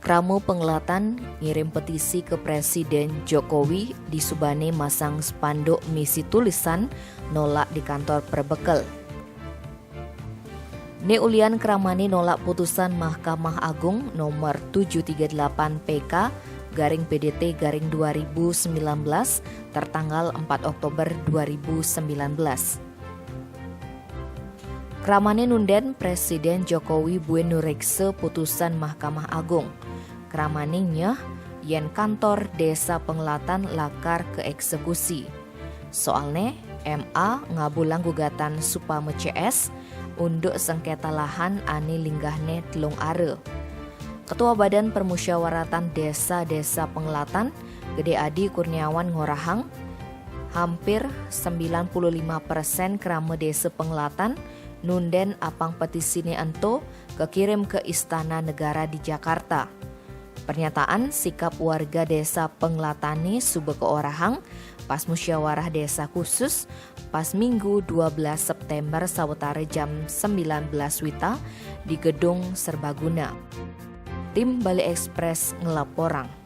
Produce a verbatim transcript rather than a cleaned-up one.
Krama Penglatan ngirim petisi ke Presiden Jokowi disubane masang spanduk misi tulisan nolak di kantor Perbekel. Ne ulian kramane nolak putusan Mahkamah Agung nomor tujuh tiga delapan P K garing P D T garing dua ribu sembilan belas tertanggal empat Oktober dua ribu sembilan belas. Kramane nunden Presiden Jokowi buen nureksa putusan Mahkamah Agung. Kramane nyeh yen kantor Desa Penglatan lakar ke eksekusi. Soalne M A ngabulang gugatan Supama C S unduk sengketa lahan ane linggahne telung are. Ketua Badan Permusyawaratan Desa-Desa Penglatan, Gede Adi Kurniawan ngorahang, hampir sembilan puluh lima persen krama Desa Penglatan nunden apang petisine ento kekirim ke Istana Negara di Jakarta. Pernyataan sikap warga Desa Penglatane suba keorahang pas musyawarah desa khusus pas Minggu dua belas September sawetara jam sembilan belas wita di Gedung Serbaguna. Tim Bali Express ngelaporang.